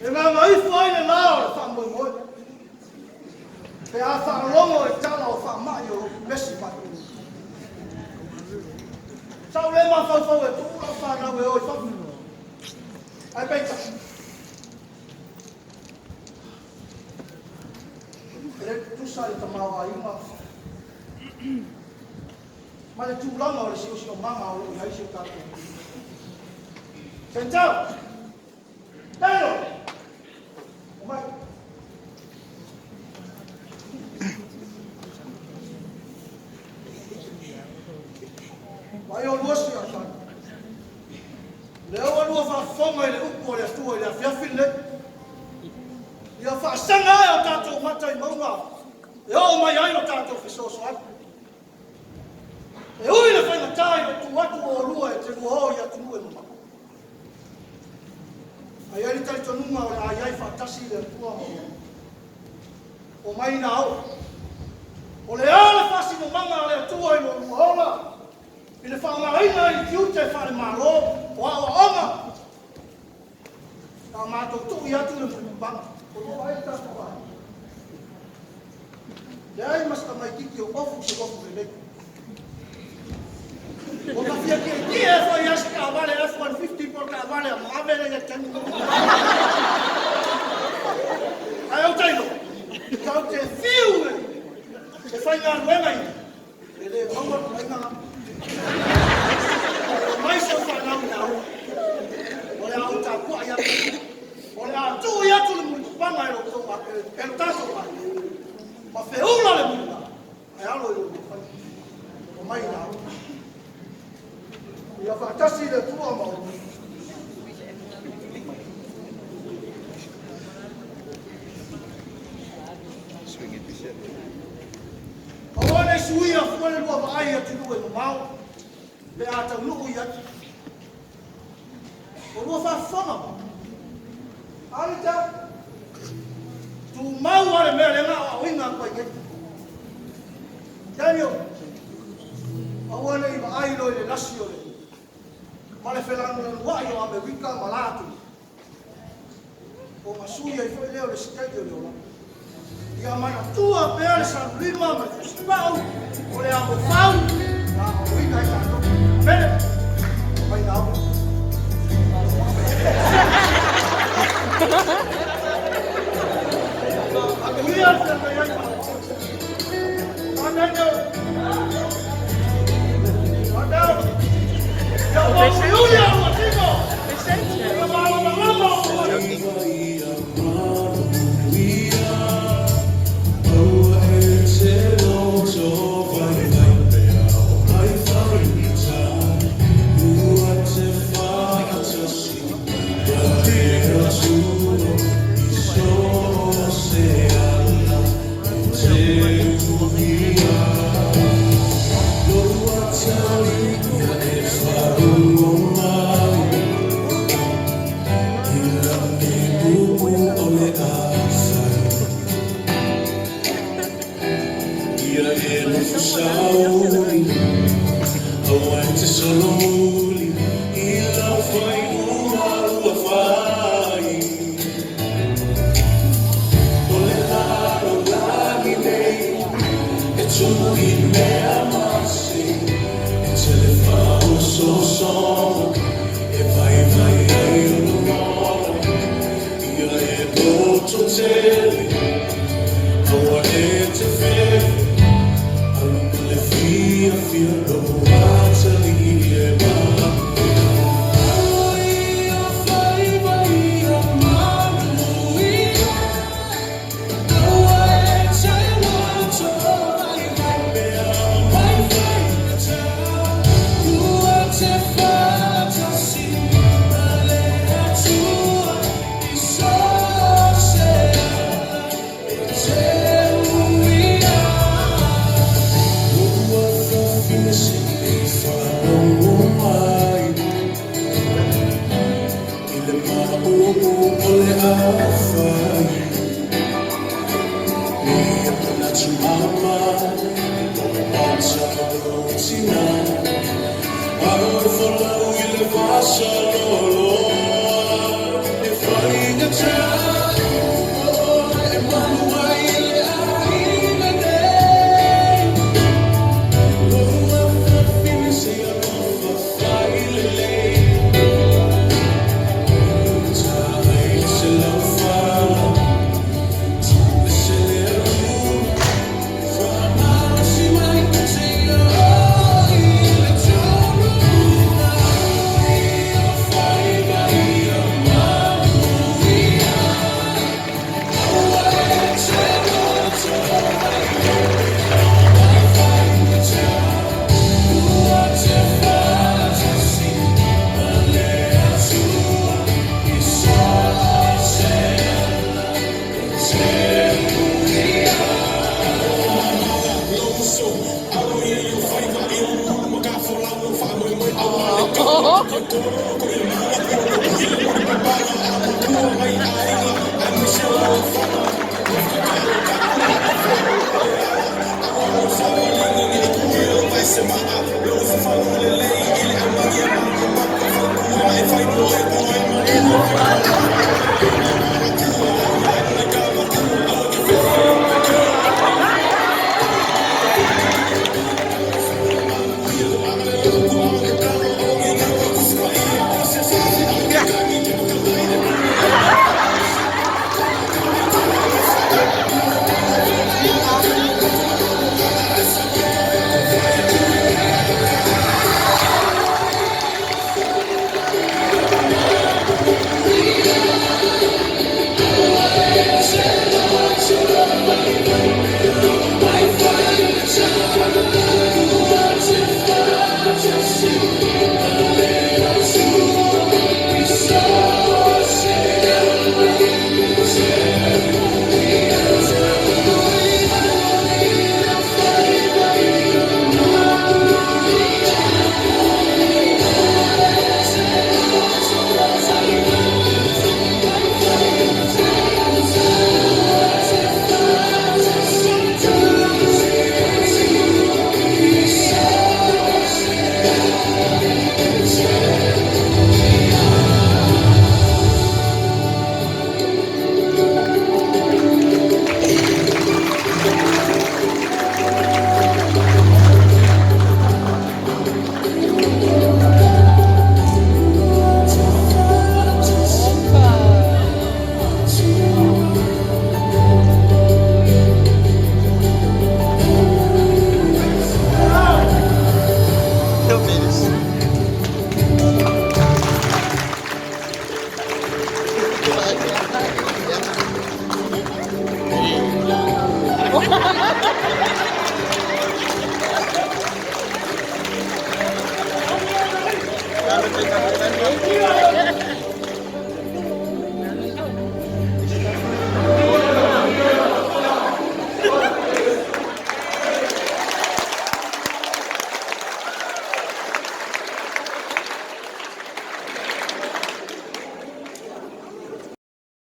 E gagaifo ai le la o le faamoemoe. Pe a faalogo i tala o faamai o lo o pepesi mai. Sa ou le mafaufau e tuu lau fanau e o i fafo. Ae peitai, e le tutusa le tamaoaiga ma le tulaga o le siosiomaga o lo o i ai si o tatou atunuu. Sentao! Daniel! Omai! Vaai oulua siafani. Lea ua lua faafofoga i le upu a le Atua i le afiafi lenei. Ia faasaga ae o tatou mata i mauga e oo mai ai lo tatou fesoasoani. E ui le faigata i lou tu atu o oulua e te lua o i atunuu e mamao. Ae i ai le talitonuga o le a i ai faatasi le Atua ma oulua. Omai ina o. O le a le faasinomaga a le Atua i lo oulua ola i le faaaogaina i tiute faale-Malo o aoaoga a matou tui atu le mulimulipaga. O lo o ai le tatou aiga. Leai ma se tamaititi o ofu se ofu lelei. Ua ta fia tietie foi i se taavale F-150 po o le taavale a Maave lea i ai taimi. Ae ou te iloa, tatou te fiu e faigaluega i e le maua le ituaiga lea. Omai si ou fanau i aoga. O le a ou tapuai atu. O le a tui atu le mulipapaga e lo tatou aiga. Ma feula le muliga, ae alo i lo oulua faiva. Omai i aoga. Ia faatasi le Atua ma outou. Aua ne i suia fua le lua vaai i atunuu e mamao pe a taunuu i ai. O lua faafofoga mai. Alita, tumau lava le mea lea na aoaoina atu ai nei. Daniel, aua ne i vaai loa i le lasi o le ma le felanulanuai o Amerika ma la atunuu. Ona sui ai foi lea o le siteli o le olaga. Ia manatua pea le salulima ma le fusipau o le amofau na aoaoina ai tatou. Amene. Mai na au. Anuia le feagai ai ma Daniel. Daniel. Ia mauliuli au tino. Ia malamalama o